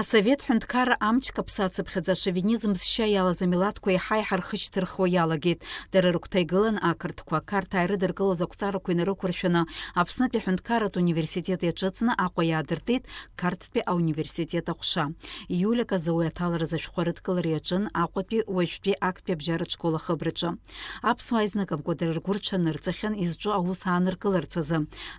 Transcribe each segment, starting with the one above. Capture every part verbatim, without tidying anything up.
Асовет ҳәынҭқарра амч каԥсацыԥхьаӡа ашовинизм зшьа иалаз амилаҭқәа еиҳа-еиҳа рхы шьҭырхуа иалагеит. Дара рыгәҭа игылан ақырҭқәа. Қарҭаа ирыдыркылоз ақәҵарақәа инарықәыршәаны, Аԥснытәи аҳәынҭқарратә университет иаҿыҵны Аҟәа иаадыртит Қарҭтәи ауниверситет аҟәша. Иулиа Каза уи аҭаларазы ашәҟәы арыдкылара иаҿын Аҟәатәи уажәтәи актәи абжьаратә школ ахыбраҿы. Аԥсуаа изныкымкәа дара ргәы рҽанырҵахьан изҿу аус ааныркыларц азы,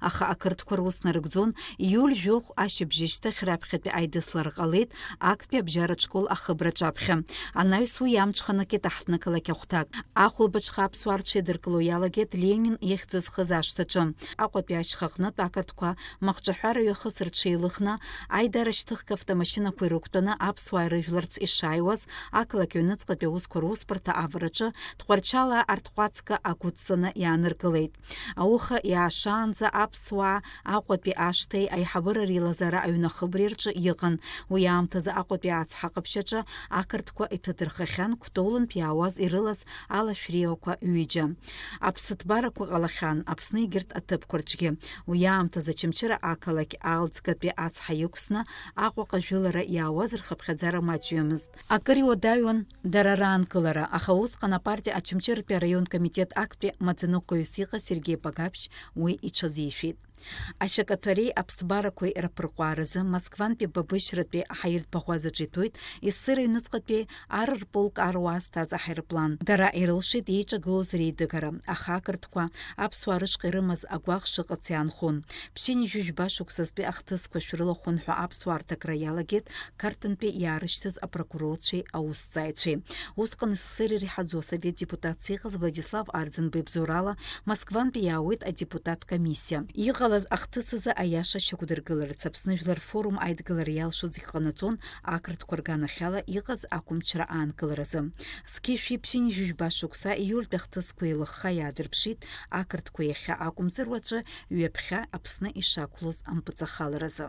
аха ақырҭқәа рус нарыгӡон, иуль жәохә ашьыбжьышьҭахь раԥхьатәи аидыслара ҟалеит актәи абжьаратә школ ахыбра аҿаԥхьа. Анаҩс уи иамҽханакит аҳҭнықалақь ахәҭак. Ахәылбыҽха аԥсуаа рҽеидыркыло иалагеит Ленин ихьӡ зхыз ашҭаҿы. Аҟәатәи ашьха аҟнытә ақырҭқәа махҿаҳәара ҩахыс рҽеилыхны, аидара шьҭыхга автомашьынақәа ирықәтәаны аԥсуаа ирыжәларц ишааиуаз, ақалақь аҩныҵҟатәи аусқәа русбарҭа авараҿы Тҟәарчалаа арҭҟәацга агәыдҵаны иааныркылеит. Ауха иаашаанӡа аԥсуаа Аҟәатәи ашҭеи аиҳабыра реилазаара аҩны ахыбреи рҿы иҟан. Уи аамҭазы Аҟәатәи ацҳа ҟаԥшьаҿы ақырҭқәа иҭадырхахьан Кәтолынтә иаауаз ирылаз алашәриақәа ҩыџьа. Аԥсыҭбарақәа ҟалахьан Аԥсны егьырҭ аҭыԥқәа рҿгьы. Уи аамҭазы Очамчыра ақалақь Аалӡгатәи ацҳа иқәсны Аҟәаҟа жәылара иаауаз рхыԥхьаӡара маҷҩымызт. Акыр иуадаҩуан дара раанкылара, аха усҟан апартиа Очамчыратәи араион комитет актәи маӡаныҟәгаҩыс иҟаз Сергеи Багаԥшь уи иҽазишәеит. Ашьакаҭәареи аԥсҭбарақәеи раԥырҟәааразы Москвантәи Бабышьратәи аҳаиртә баӷәазаҿы иҭәоит Ессир аҩныҵҟатәи ар рполк аруаа зҭаз аҳаирплан. Дара ирылшеит еиҿагылоз реидыгара, аха ақырҭқәа аԥсуаа рышҟа ирымаз агәаӷ шыҟац иаанхон. Ԥшьынҩажәи жәба шықәсазтәи ахҭысқәа шәрылахәын ҳәа аԥсуаа рҭакра иалагеит Қарҭынтәи иаарышьҭыз апрокурорцәеи аусҭҵааҩцәеи. Усҟан СССР иреиҳаӡоу асовет депутатс иҟаз Владислав Арӡынба ибзоурала Москвантәи иаауеит адепутат комиссиа. Иҟалаз ахҭыс азы аиаша шьақәдыргыларц Аԥсны Жәлар рфорум аидгылара иалшо зегь ҟанаҵон ақырҭқәа рганахьала иҟаз ақәымчра аанкыларазы. Зқьи шәи ԥшьынҩажәи жәба шықәса ииультәи ахҭысқәа еилыхха иаадырԥшит ақырҭқәа иахьа акәымзар уаҵәы ҩаԥхьа Аԥсны ишақәлоз ампыҵахаларазы.